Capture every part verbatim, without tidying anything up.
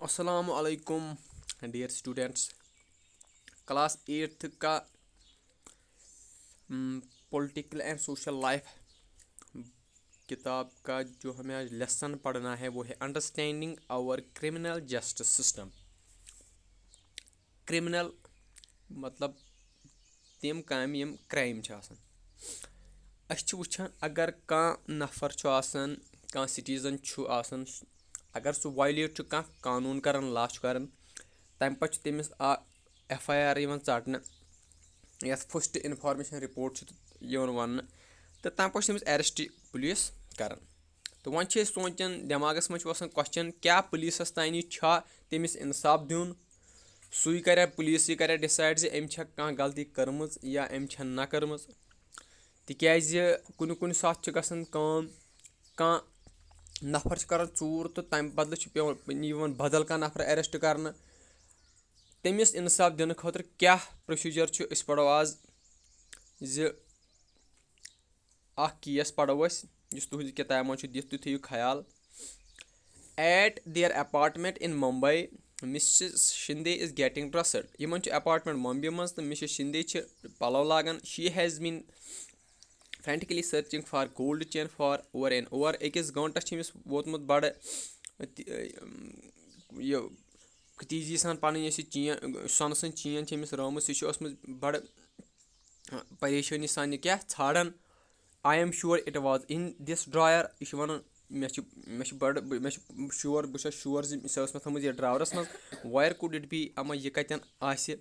السلام علیکم dear students, class eighth का पॉलिटिकल एंड सोशल लाइफ किताब का जो हमें आज लेसन पढ़ना है वो है understanding our criminal justice system. Criminal مطلب تِم کامہِ یِم کرٛایم چھِ آسان. أسۍ چھِ وٕچھان اگر کانٛہہ نفر چھُ آسان، کانٛہہ سِٹیٖزَن چھُ آسان، اگر سُہ وایلیٹ چھُ کانٛہہ قانوٗن کران، لا چھُ کران، تَمہِ پَتہٕ چھُ تٔمِس اَ ایف آی آر یِوان ژَٹنہٕ، یَتھ فٔسٹ اِنفارمیشن رِپورٹ چھُ یِوان وَننہٕ، تہٕ تَمہِ پَتہٕ چھُ تٔمِس ایرٮ۪سٹ پُلیٖس کران. تہٕ وۄنۍ چھِ أسۍ سونٛچان، دٮ۪ماغَس منٛز چھُ وَسان کوسچن، کیٛاہ پُلیٖسَس تانی چھا تٔمِس اِنصاف دیُن؟ سُے کَرِ، پُلیٖسٕے کَرِ ڈِسایڈ زِ أمۍ چھا کانٛہہ غلطی کٔرمٕژ یا أمۍ چھا نہ کٔرمٕژ؟ تِکیٛازِ کُنہِ کُنہِ ساتہٕ چھِ گژھان کٲم، کانٛہہ نفر چھُ کران ژوٗر تہٕ تَمہِ بدلہٕ چھُ پٮ۪وان یِوان بدل کانٛہہ نفر ایرٮ۪سٹ کرنہٕ. تٔمِس اِنصاف دِنہٕ خٲطرٕ کیٛاہ پروسیٖجر چھُ؟ أسۍ پَرو آز زِ اکھ کیس پرو أسۍ، یُس تُہنٛزِ کِتابہِ منٛز چھُ دِتھ، تُہۍ تھٲیِو خیال. At their apartment in Mumbai, Missus Shinde is getting dressed. یِمن چھُ اپارٹمنٹ ممبئی منٛز تہٕ مسز شندے چھِ پلو لاگان. She has been frantically searching for gold chain for over and over. أکِس گٲنٛٹس چھِ أمِس ووتمُت بڑٕ تہِ-، یہِ تیزی سان پنٕنۍ یۄس یہِ چین، سۄنہٕ سٕنٛز چین چھِ أمِس رٲومٕژ، سُہ چھِ ٲسمٕژ بڑٕ پریشٲنی سان یہِ کیٛاہ ژھانٛڈان. I am sure it was in this drawer. یہِ چھُ وَنان، مےٚ چھُ، مےٚ چھُ بَڑٕ، بہٕ، مےٚ چھُ شور، بہٕ چھُس شور زِ سۄ ٲس مےٚ تھٲومٕژ یَتھ ڈراورَس منٛز. Where could it be? اَما یہِ کَتٮ۪ن آسہِ؟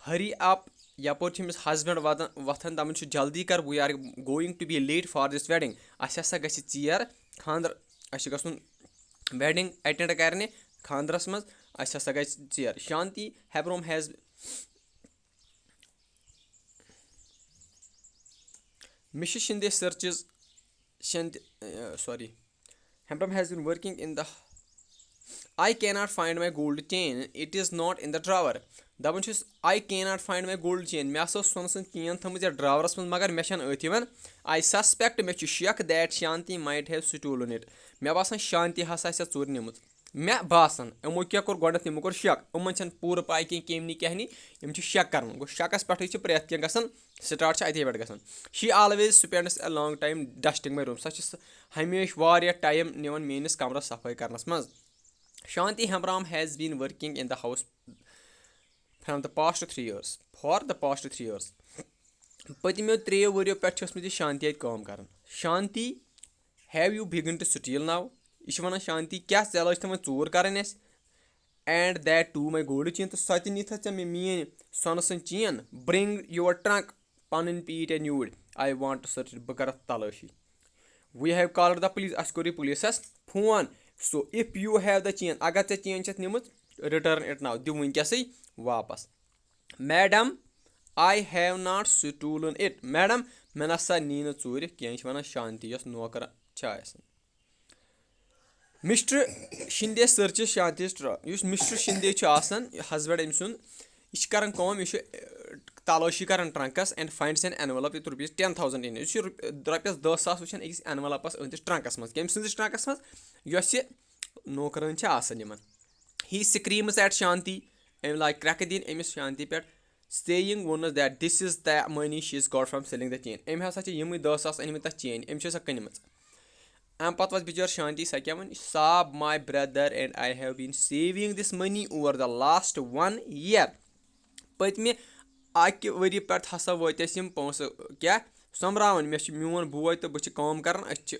Hurry up, یَپٲرۍ چھُ أمِس ہسبنٛڈ وَدان، وۄتھان، دَپان چھُ، جلدی کر، we are going to be late for this wedding. اَسہِ ہسا گژھِ ژیر خانٛدر، اَسہِ چھُ گژھُن ویڈنگ اٹینڈ کرنہِ خانٛدرَس منٛز، اَسہِ ہسا گژھِ ژیر. Shanti Hebram has Missus Shinde searches Shand, uh, sorry. Hebram has been working in the. I cannot find my gold chain. It is not in the drawer. دَپان چھُس, I cannot find my gold chain. مےٚ ہسا ٲس سۄنہٕ سٕنٛز چین تھٲومٕژ یَتھ ڈراورَس منٛز، مگر مےٚ چھَنہٕ أتھۍ یِوان. I suspect, مےٚ چھُ شک, that Shanti might have stolen it. مےٚ باسان شانتی ہسا آسہِ ژوٗرِ نِمٕژ. مےٚ باسان، یِمو کیٛاہ کوٚر گۄڈٕنٮ۪تھ، یِمو کوٚر شک. یِمن چھَنہٕ پوٗرٕ پَے کینٛہہ، کیٚمۍ نی کیٛاہ نی. یِم چھِ شک کران. گوٚو، شکس پٮ۪ٹھٕے چھِ پرٛٮ۪تھ کینٛہہ گژھان. Start چھِ اَتے پٮ۪ٹھ گژھان. She always spends a long time dusting my room. سۄ چھِ س-، ہمیشہِ واریاہ ٹایم نِوان میٲنِس کمرس صفٲیی کرنس منٛز. Shanti Hebram has been working in the house from the past three years. For the past three years. پٔتمیو ترٛیٚیو ؤریو پٮ۪ٹھ چھِ ٲسمٕژ یہِ شانتی اَتہِ کٲم کران. Shanti, have you begun to steal now? یہِ چھِ وَنان، شانتی، کیٛاہ ژےٚ لٲج تھٲومٕژ ژوٗر کَرٕنۍ اَسہِ؟ And that too my gold chain, تہٕ سۄ تہِ نِتھ ژےٚ مےٚ میٛٲنۍ سۄنہٕ سٕنٛز چین. Bring your trunk, پَنٕنۍ پیٖٹۍ اَن یوٗرۍ. I want to search it, بہٕ کَرٕ اَتھ تلٲشی. We have called the police, اَسہِ کوٚر یہِ پُلیٖسَس phone. So if you have the chain, اگر ژےٚ چین چھَتھ نِمٕژ, return it now, دِ وٕنکیٚسٕے واپَس. Madam, I have not stolen it. Madam, مےٚ نہ سا نی نہٕ ژوٗرِ کینٛہہ، یہِ چھِ وَنان شانتی، یۄس نوکر چھِ آسان. Mister Shinde searches Shanti's trunk. یُس مسٹر شِندے چھُ آسان، ہسبنڈ أمۍ سُنٛد، یہِ چھِ کران کٲم، یہِ چھُ، اہ، تلٲشی کران trunks and finds an envelope with rupees ten thousand in it. یہِ چھُ رُپ-، رۄپیَس دَہ ساس وٕچھان أکِس اینولپس أہٕنٛدِس ٹرنکس منٛز، کٔمۍ سٕنٛدِس ٹرنکس منٛز؟ یۄس یہِ نوکرٲنۍ چھِ آسان یِمن. He screams at Shanti, أمۍ لاگہِ کرٛٮ۪کہٕ دِنۍ أمِس شانتی پٮ۪ٹھ، saying ووٚنُس that this is the money she is got from selling the chain. أمۍ ہسا چھِ یِمٕے دَہ ساس أنۍمٕتۍ تَتھ چینہِ، أمۍ چھِ سۄ کٕنمٕژ. اَمہِ پَتہٕ وَژھ بِچٲر شانتی سۄ کیٛاہ وَنہِ؟ Sob, my brother and I have been saving this money over the last one year. پٔتمہِ اَکہِ ؤری پٮ۪ٹھ ہسا وٲتۍ اَسہِ یِم پونٛسہٕ کیٛاہ سۄمبراوان۔ مےٚ چھُ میون بوے تہٕ بہٕ چھِ کٲم کران، أسۍ چھِ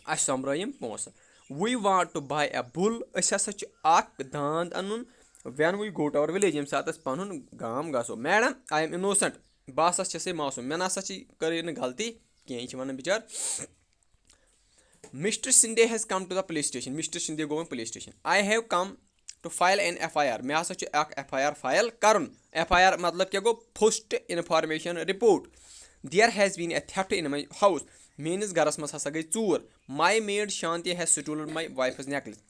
اَسہِ سۄمبرٲے یِم پونٛسہٕ۔ We want to buy a bull. أسۍ ہسا چھِ اکھ داند اَنُن when we go to our village. ییٚمہِ ساتہٕ أسۍ پَنُن گام گژھو۔ Madam, I am innocent. بہٕ ہسا چھَسے معصوٗم۔ مےٚ نہ سا چھِ، کٔرٕے نہٕ غلطی کینٛہہ۔ یہِ چھِ وَنان بِچار۔ Mister Shinde has come to the police station. Mister Shinde گوٚو وۄنۍ police station. I have come to file an F I R. مےٚ ہسا چھُ اکھ ایف آی آر فایل کرُن۔ ایف آی آر مطلب کیٛاہ گوٚو؟ First information report. There has been a theft in my house. میٲنِس گرس منٛز ہسا گٔے ژوٗر۔ My maid Shanti has stolen my wife's necklace.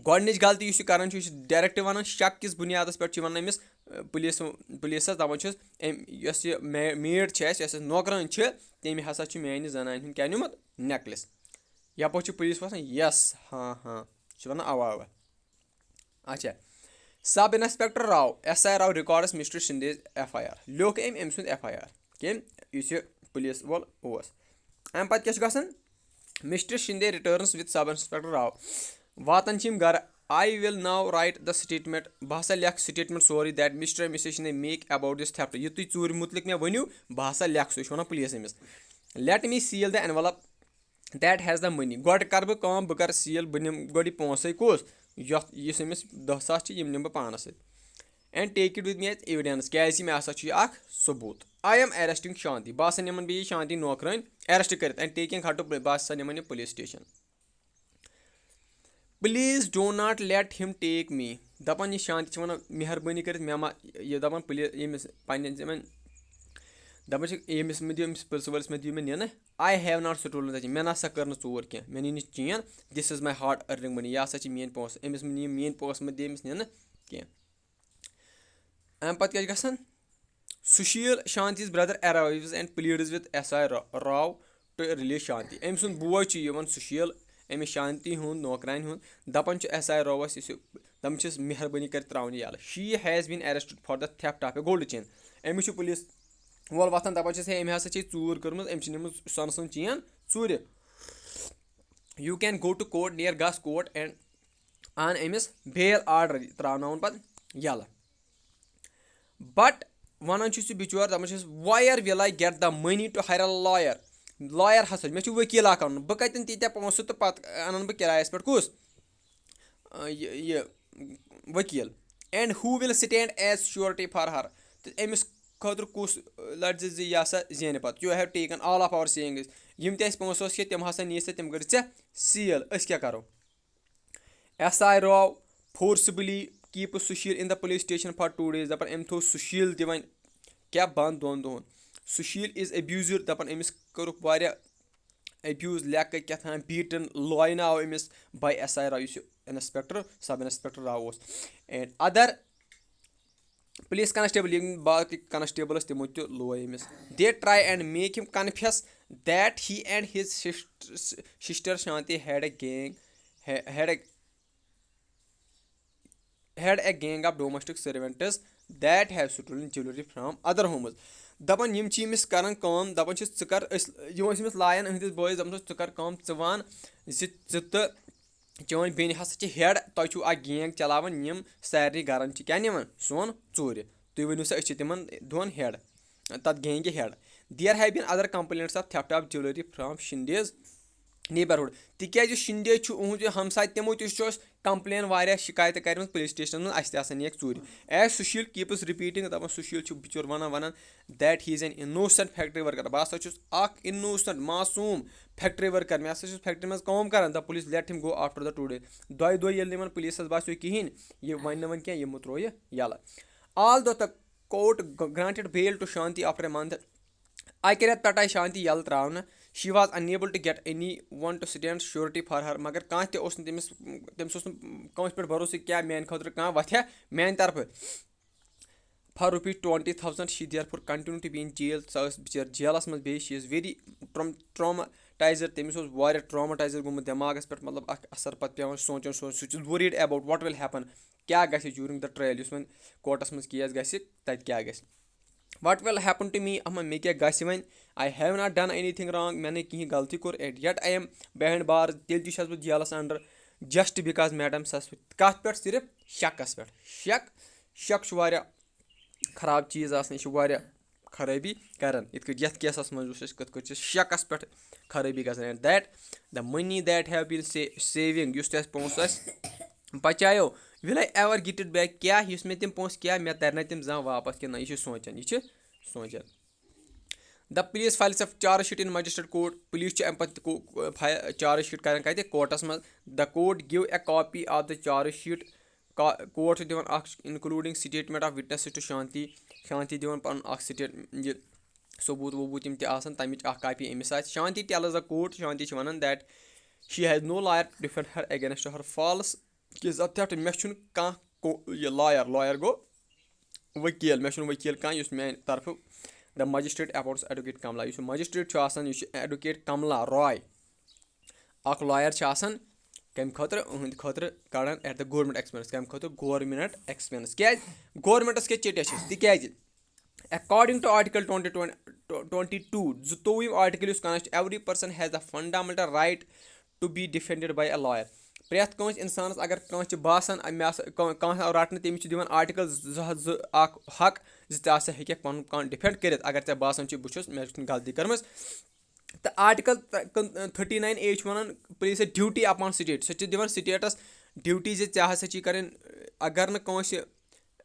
گۄڈٕنِچ غلطی یُس یہِ کران چھُ، یہِ چھُ ڈائریکٹ ونان، شک کِس بُنیادس پٮ۪ٹھ چھُ ونان أمِس، اہ، پُلیٖس، پُلیٖسس دپان چھُس، أمۍ، یۄس یہِ مے-، میڈ چھِ اَسہِ، یۄس اَسہِ نوکرٲنۍ چھِ، تٔمۍ ہسا چھُ میانہِ زنانہِ ہُنٛد کیٛاہ نیوٗمُت؟ نیکلس۔ یپٲرۍ چھُ پُلیٖس وسان، یس، ہاں، ہاں، چھُ ونان، اوا، اوا۔ اچھا، Sub Inspector Rao, S I Rao records Mister Shinde's F I R. لیوٚکھ أمۍ أمۍ سُنٛد F I R، کٔمۍ؟ یُس یہِ پُلیٖس وول اوس۔ اَمہِ پَتہٕ کیٛاہ چھُ گژھان؟ Mister Shinde returns with Sub Inspector Rao. واتان چھِ یِم گرٕ۔ I will now write the statement. بہٕ ہسا لیکھٕ statement سورُے that Mister and Missus Shinde make about this theft. یہِ تُہۍ ژوٗرِ مُتعلِق مےٚ ؤنِو، بہٕ ہسا لیکھٕ سُہ۔ یہِ چھُ وَنان پُلیٖس أمِس۔ Let me seal the envelope that has the money. گۄڈٕ کَرٕ بہٕ کٲم، بہٕ کَرٕ seal، بہٕ نِمہٕ گۄڈٕ یہِ پونٛسَے کُس، یَتھ، یُس أمِس دَہ ساس چھِ، یِم نِمہٕ بہٕ پانَس سۭتۍ۔ And take it with me as evidence. کیٛازِ مےٚ ہسا چھُ یہِ اَکھ ثبوٗت۔ I am arresting Shanti. بہٕ ہسا نِمَن بیٚیہِ یہِ شانتی نوکرٲنۍ arrest کٔرِتھ۔ And taking her to poli-، بہٕ ہسا نِمَن یہِ police station. Please do not let him take me. دَپان یہِ شانتی چھِ وَنان، مہربٲنی کٔرِتھ مےٚ ما، یہِ دَپان پُلیٖس ییٚمِس پنٛنٮ۪ن یِمَن، دَپان چھِ، ییٚمِس مےٚ دِیِو، أمِس پُلسہٕ وٲلِس مےٚ دِیِو مےٚ نِنہٕ۔ I have not stolen the change. مےٚ نہ سا کٔر نہٕ ژوٗر کینٛہہ، مےٚ نِنہٕ یہِ چین۔ This is my hard earned money. یہِ ہسا چھِ میٛٲنۍ پونٛسہٕ، أمِس مےٚ نِیِو میٛٲنۍ پونٛسہٕ، مہ دِ أمِس نِنہٕ کینٛہہ۔ اَمہِ پَتہٕ کیٛاہ چھُ گژھان؟ Sushil, Shanti's brother, arrives and pleads with S I Ra-, Rao to release Shanti. أمۍ سُنٛد بوے چھُ یِوان سُشیٖل، أمِس شانتی ہُنٛد نوکرانہِ ہُنٛد، دَپان چھُ S I Rao-وَس، یُس یہِ، دَپان چھِس مہربٲنی کٔرِتھ ترٛاوُن یہِ یَلہٕ۔ She has been arrested for the theft of a gold chain. أمِس چھُ پُلیٖس وول وۄتھان، دَپان چھِس، ہے، أمۍ ہسا چھے ژوٗر کٔرمٕژ، أمۍ چھِ نِمٕژ سۄنہٕ سٕنٛز چین ژوٗرِ۔ You can go to court، نیر گژھ court and اَن أمِس bail order، ترٛاوناوُن پَتہٕ یَلہٕ۔ But وَنان چھُ سُہ بِچور، دَپان چھُس، Where will I get the money to hire a lawyer? Lawyer ہسا، مےٚ چھُ ؤکیٖل اَکھ اَنُن، بہٕ کَتٮ۪ن تیٖتیٛاہ پونٛسہٕ تہٕ پَتہٕ اَنَن بہٕ کِرایَس پٮ۪ٹھ کُس، آ، یہِ، یہِ ؤکیٖل؟ And who will stand as surety for her؟ تہٕ أمِس خٲطرٕ کُس لَڑِ زِ یہِ ہسا زینہِ پَتہٕ؟ You have taken all of our savings. یِم تہِ اَسہِ پونٛسہٕ اوس کہِ تِم ہسا نِیہِ ژےٚ، تِم کٔرِتھ ژےٚ seal۔ أسۍ کیٛاہ کَرو؟ S I Rao forcibly keeps Sushil in the police station for two days. دَپان أمۍ تھوٚو سُشیٖل تہِ وۄنۍ کیٛاہ بنٛد دۄن دۄہَن۔ Sushil is abused، دَپان أمِس کوٚرُکھ واریاہ abuse، لیکھٕ کیٛاہ تام beaten، لوینہٕ آو أمِس by S I Rao، یُس یہِ inspector، sub inspector Rao اوس، and other police constable، یِم باقٕے constable ٲسۍ، تِمو تہِ لوے أمِس۔ They try and make him confess that he and his sister, sister Shanti had a gang, ha-, had a, had a gang of domestic servants that have stolen jewelry from other homes. دَپان یِم چھِ أمِس کَران کٲم، دَپان چھِس، ژٕ کَر، أسۍ، یِم ٲسۍ أمِس لایان أہٕنٛدِس بٲیِس، دَپان چھِس، ژٕ کَر کٲم، ژٕ وَن زِ ژٕ تہٕ چٲنۍ بیٚنہِ ہسا چھِ head، تۄہہِ چھُو اکھ gang چلاوان، یِم سارنٕے گرن چھِ کیٛاہ نِوان؟ سۄن ژوٗرِ۔ تُہۍ ؤنِو سا، أسۍ چھِ تِمن دۄن head، تَتھ gang head۔ There have been other complaints of theft of jewelry from Shinde's neighborhood۔ تِکیٛازِ شِندے چھُ اُہُنٛد یہِ ہمساے، تِمو تہِ چھُ اَسہِ complain واریاہ شِکایتہٕ کَرِمَژٕ police stationس منٛز، اَسہِ تہِ ہسا نِیَکھ ژوٗرِ۔ As Sushil keeps repeating، دَپان سُشیٖل چھُ بِچور وَنان، وَنان، that he is an innocent factory worker۔ بہٕ ہسا چھُس اکھ innocent، معصوٗم factory worker، مےٚ ہسا چھُس factory منٛز کٲم کران۔ The police let him go after the two days۔ دۄیہِ دۄہہِ ییٚلہِ نہٕ یِمن پُلیٖسس باسیو کِہینۍ، یہِ وَنہِ نہٕ وۄنۍ کینٛہہ، یِمو ترٛوو یہِ یَلہٕ۔ Although the court granted bail to Shanti after a month، اَکہِ رٮ۪تہٕ پٮ۪ٹھ آیہِ شانتی یَلہٕ ترٛاونہٕ۔ She was unable to get anyone to stand surety for her، مگر کانٛہہ تہِ اوس نہٕ تٔمِس، تٔمِس اوس نہٕ کٲنٛسہِ پٮ۪ٹھ بھروسہٕ کیٛاہ میٛانہِ خٲطرٕ کانٛہہ وَتھِ ہا میٛانہِ طرفہٕ۔ For rupees twenty thousand، she therefore continue to be in jail۔ سۄ ٲس بِچٲر جیلَس منٛز۔ بیٚیہِ she is very traum-، traumatized، تٔمِس اوس واریاہ traumatized گوٚمُت دٮ۪ماغَس پٮ۪ٹھ، مطلب، اَکھ اثر پَتہٕ پٮ۪وان سونٛچان، سونٛچان، سُہ چھُ worried about what will happen، کیٛاہ گژھِ during the trial، یُس وۄنۍ courtس منٛز case گژھِ، تَتہِ کیٛاہ گژھِ۔ What will happen to me؟ اَما مےٚ کیٛاہ گژھِ وۄنۍ؟ I have not done anything wrong، مےٚ نَے کِہیٖنۍ غلطی کوٚر، and yet I am behind bars، تیٚلہِ تہِ چھَس بہٕ جیلَس under، just because madam suspect، کَتھ پٮ۪ٹھ؟ صرف شَکَس پٮ۪ٹھ۔ شَک، شَک چھُ واریاہ خراب چیٖز آسان، یہِ چھُ واریاہ خرٲبی کران۔ یِتھ کٔنۍ یَتھ کیسَس منٛز وٕچھ اَسہِ کِتھ کٔنۍ چھِ شَکَس پٮ۪ٹھ خرٲبی گژھان۔ And that the money that have been sa-, saving، یُس تہِ اَسہِ پونٛسہٕ اَسہِ بچایو، will I ever get it back؟ کیٛاہ یُس مےٚ تِم پونٛسہٕ، کیٛاہ مےٚ تَرِ نہ تِم زانٛہہ واپَس کِنہٕ نہ؟ یہِ چھُ سونٛچان، یہِ چھُ سونٛچان۔ The police files a charge sheet in magistrate court۔ Police چھُ اَمہِ پَتہٕ تہِ کو-، فا-، charge sheet کران کَتہِ؟ Courtس منٛز۔ The court give a copy of the charge sheet۔ کا-، court چھُ دِوان اکھ، including statement of witnesses to Shanti۔ شانتی دِوان پَنُن اکھ سٹیٹ-، یہِ ثبوٗت وبوٗت یِم تہِ آسَن، تَمِچ اکھ copy أمِس آسہِ۔ Shanti tells the court، شانتی چھِ وَنان that she has no lawyer to defend her against her false case of theft۔ مےٚ چھُنہٕ کانٛہہ کو-، یہِ lawyer، lawyer گوٚو ؤکیٖل، مےٚ چھُنہٕ ؤکیٖل کانٛہہ یُس میٛانہِ طرفہٕ، the magistrate appoints advocate Kamla، یُس یہِ magistrate چھُ آسان، یہِ چھُ advocate کملا رائے، اکھ lawyer چھُ آسان، کَمہِ خٲطرٕ؟ أہٕنٛدِ خٲطرٕ کَڑان at the government expense. کَمہِ خٲطرٕ؟ Government expense. کیٛازِ؟ گورمٮ۪نٛٹَس کیٛازِ چِٹھِ چھِ؟ تِکیٛازِ according to article twenty, twenty, twenty two, زٕتووُہِم article یُس constitution, every person has the fundamental right to be defended by a lawyer. پرٛٮ۪تھ کٲنٛسہِ اِنسانَس اگر کٲنٛسہِ چھِ باسان، مےٚ ہسا کانٛہہ، کانٛہہ آو رَٹنہٕ، تٔمِس چھِ دِوان article زٕ ہَتھ زٕ اَکھ حق زِ ژٕ ہسا ہیٚکَکھ پَنُن کانٛہہ defend کٔرِتھ، اگر ژےٚ باسان چھُ بہٕ چھُس، مےٚ چھُنہٕ غلطی کٔرمٕژ. تہٕ article thirty nine A چھُ وَنان place a duty upon state. سُہ چھُ دِوان stateس duty زِ ژےٚ ہسا چھِ کَرٕنۍ، اگر نہٕ کٲنٛسہِ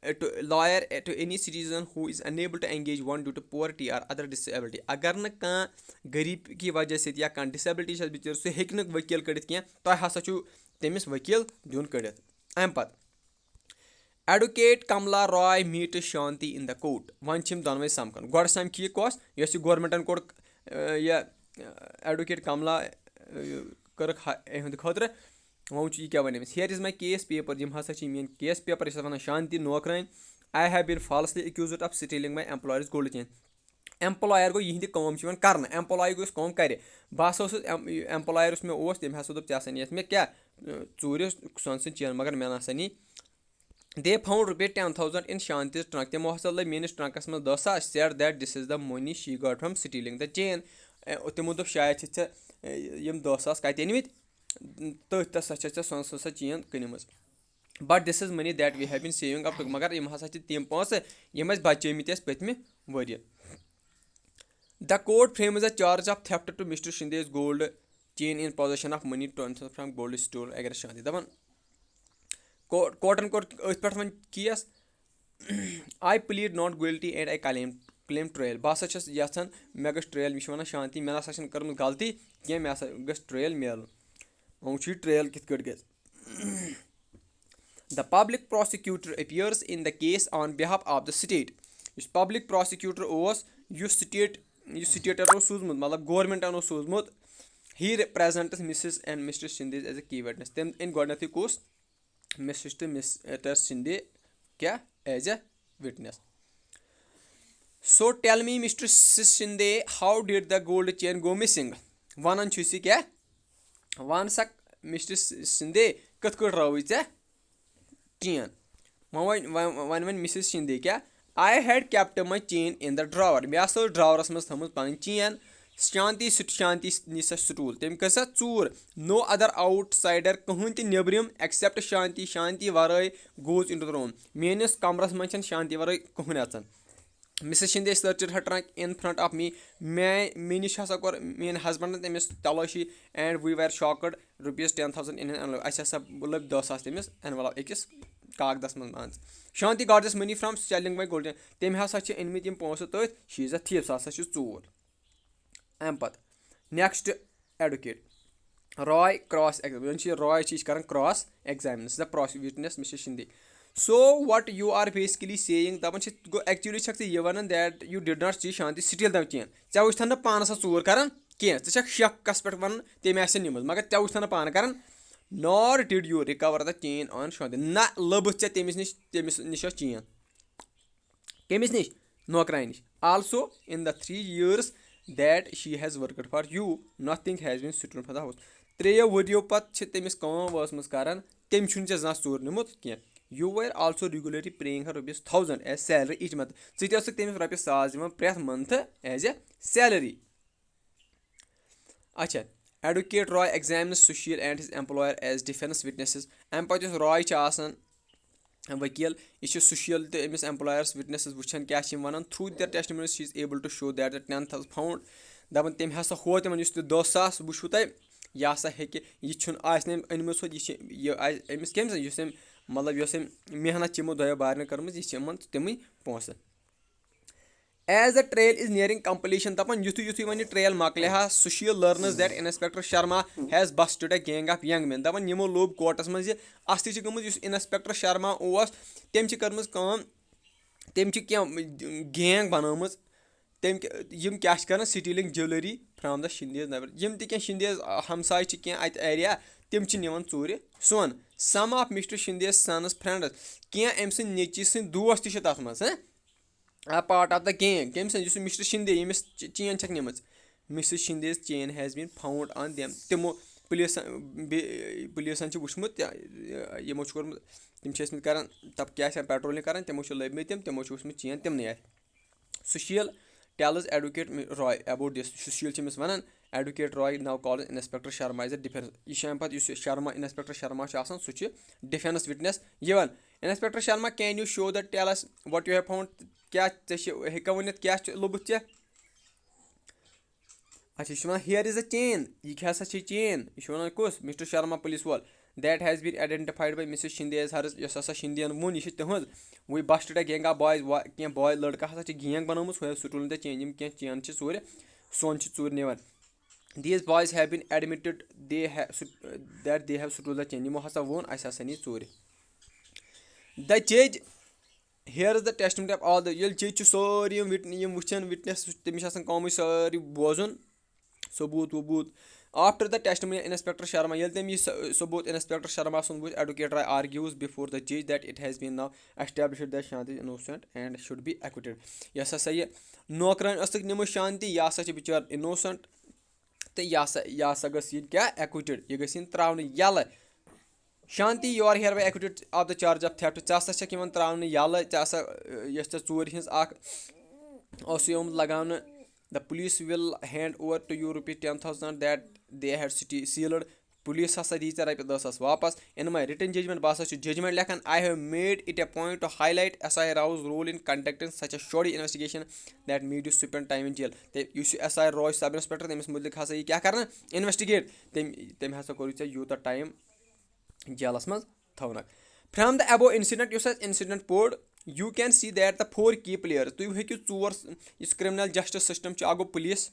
to lawyer to any citizen who is unable to engage one due to poverty or other disability. اگر نہٕ کانٛہہ غریٖب کی وجہ سۭتۍ یا کانٛہہ disability چھَس بِچٲرِس، سُہ ہیٚکہِ نہٕ ؤکیٖل کٔڑِتھ کینٛہہ، تۄہہِ ہسا چھُو تٔمِس ؤکیٖل دیُن کٔڑِتھ. اَمہِ پَتہٕ Advocate Kamla Roy meets Shanti in the court. وۄنۍ چھِ یِم دۄنوَے سَمکھان. گۄڈٕ سَمکھِ یہِ کۄس، یۄس یہِ گورمٮ۪نٛٹَن کوٚر، اَ، یہِ، اَ، Advocate Kamla، اَ، کٔرٕکھ ہا-، یِہٕنٛدِ خٲطرٕ. وۄنۍ وٕچھِو یہِ کیٛاہ وَنہِ أمِس. Here is my case paper. یِم ہسا چھِ میٛٲنۍ case paper، یہِ چھِ اَتھ وَنان شانتی نوکرٲنۍ. I have been falsely accused of stealing my employer's gold chain. Employer گوٚو یِہِنٛدِ کٲم چھِ یِوان کَرنہٕ. Employee گوٚو یُس کٲم کَرِ. بہٕ ہسا اوسُس ایم-، یہِ employer یُس مےٚ اوس، تٔمۍ ہسا دوٚپ، "ژےٚ ہسا نِیَتھ مےٚ کیٛاہ، اَ، ژوٗرِ سۄنہٕ سٕنٛز چین، مگر مےٚ نہ سا نی۔" They found rupees ten thousand in Shanti's trunk. تِمو ہسا لٔبۍ میٛٲنِس ٹرٛنٛکَس منٛز دَہ ساس. Said that this is the money she got from stealing the chain. A, تِمو دوٚپ، "شاید چھِ ژےٚ، اے، یِم دَہ ساس کَتہِ أنۍمٕتۍ؟" تٔتھۍ تَس سا چھےٚ ژےٚ سۄنہٕ سٕنٛز سۄ چین کٕنمٕژ. But this is money that we have been saving up to. مگر یِم ہسا چھِ تِم پونٛسہٕ، یِم اَسہِ بچٲومٕتۍ ٲسۍ پٔتمہِ ؤرۍ یہِ. The court frames a charge of theft to Mister Shinde's gold chain in possession of money transfer from gold store against Shanti. دَپان، کو-، کورٹَن کوٚر أتھۍ پٮ۪ٹھ وۄنۍ case. I plead not guilty and I claim, claim trial. بہٕ ہسا چھَس یَژھان، مےٚ گٔژھ trial، یہِ چھِ وَنان شانتی، مےٚ نہ سا چھَنہٕ کٔرمٕژ غلطی کینٛہہ، مےٚ ہسا گٔژھ trial میلُن. وۄنۍ وٕچھِو یہِ trial کِتھ کٲٹھۍ گژھِ. The public prosecutor appears in the case on behalf of the state. یُس public prosecutor اوس، یُس state، یُس stateن اوس سوٗزمُت، مطلب governmentن اوس سوٗزمُت، he represents Missus and Mister Shinde as a key witness. تٔمۍ أنۍ گۄڈٕنٮ۪تھٕے کُس؟ Missus تہٕ Mister Shinde کیٛاہ؟ As a witness. So tell me, Mister Shinde, how did the gold chain go missing? وَنان چھُ سُہ کیٛاہ؟ وَن سا، Mister Shinde، کِتھ کٲٹھۍ رٲوٕے ژےٚ چین؟ وۄنۍ، وۄنۍ، وۄنۍ، وۄنۍ وَنہِ Missus Shinde کیٛاہ؟ I had kept my chain in the drawer. مےٚ ہسا ٲس drawerس منٛز تھٲومٕژ پنٕنۍ چین۔ شانتی سُہ، شانتی نی سۄ stool۔ تٔمۍ کٔر سۄ ژوٗر۔ No other outsider، کٕہٕنۍ تہِ نیٚبرِم، except شانتی، شانتی ورٲے، goes into the room۔ میٲنِس کمرس منٛز چھنہٕ شانتی ورٲے کٕہٕنۍ اژان۔ Missus Shinde searched her trunk in front of me. مےٚ، مےٚ نِش ہسا کوٚر میٲنۍ husbandن تٔمِس تلٲشی، and we were shocked. Rupees ten thousand in an envelope. اَسہِ ہسا لٔبۍ دَہ ساس تٔمِس envelope أکِس کاغدَس منٛز، مان ژٕ۔ Shanti got this money from selling my gold chain. تٔمۍ ہسا چھِ أنۍ مٕتۍ یِم پونٛسہٕ تٔتھۍ، she is a thief، سُہ ہسا چھُ ژوٗر۔ اَمہِ پتہٕ next advocate Roy cross examine. وۄنۍ چھِ یہِ Roy چھِ، یہِ چھِ کران cross examine. This is the pros-, witness Missus Shinde. So what you are basically saying, دَپان چھِ، گوٚو actually چھَکھ ژٕ یہِ وَنان that you did not see Shanti steal the chain. ژےٚ وٕچھتھ نہٕ پانَس سۄ ژوٗر کران کینٛہہ، ژٕ چھَکھ شَکَس پٮ۪ٹھ وَنان تٔمۍ آسہِ نِمٕژ، مگر ژےٚ وٕچھتھ نہٕ پانہٕ کران۔ Nor did you recover the chain on Shanti. نہ لٔبٕتھ ژےٚ تٔمِس نِش، تٔمِس نِش ٲس چین۔ کٔمِس نِش؟ نوکرانہِ نِش۔ Also, in the three years that she has worked for you, nothing has been stolen from the house. ترٛیٚیو ؤرِیو پتہٕ چھِ تٔمِس کٲم وٲژمٕژ کران، تٔمۍ چھُنہٕ ژےٚ زانٛہہ ژوٗر نیوٗمُت کینٛہہ۔ You were also regularly paying her rupees thousand as salary each month. ژٕ تہِ ٲسٕکھ تٔمِس رۄپیَس ساس دِوان پرٛٮ۪تھ month as a salary. اچھا، advocate Roy examines Sushil and his employer as defense witnesses. اَمہِ پتہٕ یُس Roy چھُ آسان ؤکیٖل، یہِ چھُ Sushil تہٕ أمِس employerس witnesses وٕچھان کیٛاہ چھِ یِم وَنان۔ Through their testimonies, she is able to show that the ten thousand found. دَپان تٔمۍ ہسا ہوو تِمن یُس تہِ دَہ ساس وٕچھوٕ تۄہہِ، یہِ ہسا ہیٚکہِ، یہِ چھُنہٕ، آسہِ نہٕ أمۍ أنمٕژ ہوٚت، یہِ چھِ، یہِ آسہِ أمِس کٔمۍ سٕنٛز، یُس أمۍ، مطلب، یۄس أمۍ محنت چھِ یِمو دۄیو بارنٮ۪ن کٔرمٕژ، یہِ چھِ یِمن تِمٕے پونٛسہٕ۔ As the trial is nearing completion, دَپان یُتھُے یُتھُے وۄنۍ یہِ trial مۄکلہِ ہا، Sushil learns that Inspector Sharma has busted a gang of young men. دَپان یِمو لوٚب کورٹَس منٛز یہِ اَصلی چھِ گٔمٕژ، یُس Inspector Sharma اوس، تٔمۍ چھِ کٔرمٕژ کٲم، تٔمۍ چھِ کینٛہہ gang بَنٲومٕژ۔ تٔمۍ کہِ-، یِم کیٛاہ چھِ کَران؟ Stealing jewellery from the Shindes. یِم تہِ کینٛہہ Shindes ہمساے چھِ کینٛہہ اَتہِ area، تِم چھِ نِوان ژوٗرِ سۄن۔ Some of Mister Shinde's son's friends، کینٛہہ أمۍ سٕنٛدۍ نیٚچی سٕنٛدۍ دوس تہِ چھِ تَتھ منٛز، ہہ؟ A part of the gang. کٔمۍ سٕنٛز؟ یُس یہِ Mister Shinde، ییٚمِس چ-، چین چھَکھ نِمٕژ۔ Missus Shinde's chain has been found on them. تِمو، پُلیٖسَن، بیٚیہِ پُلیٖسَن چھِ وٕچھمُت، یہِ، یِمو چھُ کوٚرمُت، تِم چھِ ٲسمٕتۍ کَران، دَپ کیٛاہ آسہِ ہا، پیٹرولِنٛگ کَران، تِمو چھِ لٔبمٕتۍ تِم، تِمو چھِ وٕچھمُتۍ چین تِمنٕے اَتھِ۔ Sushil tells advocate Roy about this. سُشیٖل چھِ أمِس وَنان، advocate Roy now calls Inspector Sharma as a defense. یہِ چھِ اَمہِ پَتہٕ یُس یہِ شرما، Inspector Sharma چھُ آسان، سُہ چھُ defense witness یِوان۔ Inspector Sharma, can you show the, tell us what you have found? کیٛاہ ژےٚ چھِ، ہیٚککھا ؤنِتھ کیٛاہ چھُ لوٚبُتھ ژےٚ؟ اچھا، یہِ چھُ وَنان، here is a chain. یہِ کیٛاہ ہسا چھِ چین؟ یہِ چھُ وَنان کُس؟ Mister Sharma، پُلیٖس وول۔ That has been identified by Missus Shinde as hers. یۄس ہسا شِندیَن ووٚن، یہِ چھِ تِہٕنٛز۔ We busted a gang of boys. وا-، کینٛہہ boy لٔڑکہٕ ہسا چھِ gang بنٲومٕژ، who have stolen the chain. یِم کینٛہہ چین چھِ ژوٗرِ، سۄن چھِ ژوٗرِ نِوان۔ These boys have been admitted they have st-, that they have stolen the chain. یِمو ہسا ووٚن، اَسہِ ہسا نی ژوٗرِ۔ The judge hears the testimony of all the, ییٚلہِ جج چھُ سٲری یِم wit-، یِم وٕچھان، witness، تٔمِس چھِ آسان کٲمٕے سٲری بوزُن، ثبوٗت وبوٗت۔ After the testimony Inspector Sharma, ییٚلہِ تٔمۍ یہِ ث-، ثبوٗت Inspector Sharma سُنٛد وٕچھ، advocate Roy argues before the judge that it has been now established that Shanti is innocent and should be acquitted. یۄس ہسا یہِ نوکرٲنۍ ٲسٕکھ نِمٕژ شانتی، یہِ ہسا چھِ بِچٲر innocent، تہٕ یہِ ہسا، یہِ ہسا گٔژھ یِنۍ کیٛاہ؟ Acquitted۔ یہِ گٔژھ یِنۍ ترٛاونہٕ یَلہٕ۔ Shanti, you are hereby acquitted of the charge of theft. ژےٚ ہسا چھَکھ یِوان ترٛاونہٕ یَلہٕ، ژےٚ ہسا، یۄس ژےٚ ژوٗرِ ہٕنٛز اکھ اوسُے آمُت لگاونہٕ۔ The police will hand over to you rupees ten thousand that they had sti-, sealed. Police ہسا دی ژےٚ رۄپیہِ دَہ ساس واپس۔ In my written judgment، بہٕ ہسا چھُس judgment لیکھان، I have made it a point to highlight S I Rao's role in conducting such a shoddy investigation that made you spend time in jail. تہٕ یُس یہِ S I Roy sub inspector، تٔمِس مُتعلِق ہسا یہِ کیٛاہ کرنہٕ؟ Investigate۔ تٔمۍ، تٔمۍ ہسا کوٚرُے ژےٚ یوٗتاہ time جیلَس منٛز تھاونَکھ۔ From the above incident، یُس اَسہِ incident پوٚر، you can see that the four key players، تُہۍ ہیٚکِو ژور، یُس criminal justice system چھُ، اَکھ گوٚو police,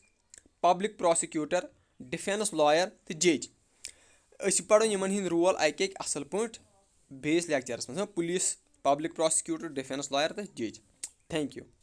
public prosecutor، defense lawyer تہٕ judge۔ أسۍ پَرو یِمَن ہِنٛدۍ role اَکہِ اَکہِ اَصٕل پٲٹھۍ بیٚیِس lectureَس منٛز، ہاں، police, public prosecutor، defense lawyer تہٕ judge۔ Thank you۔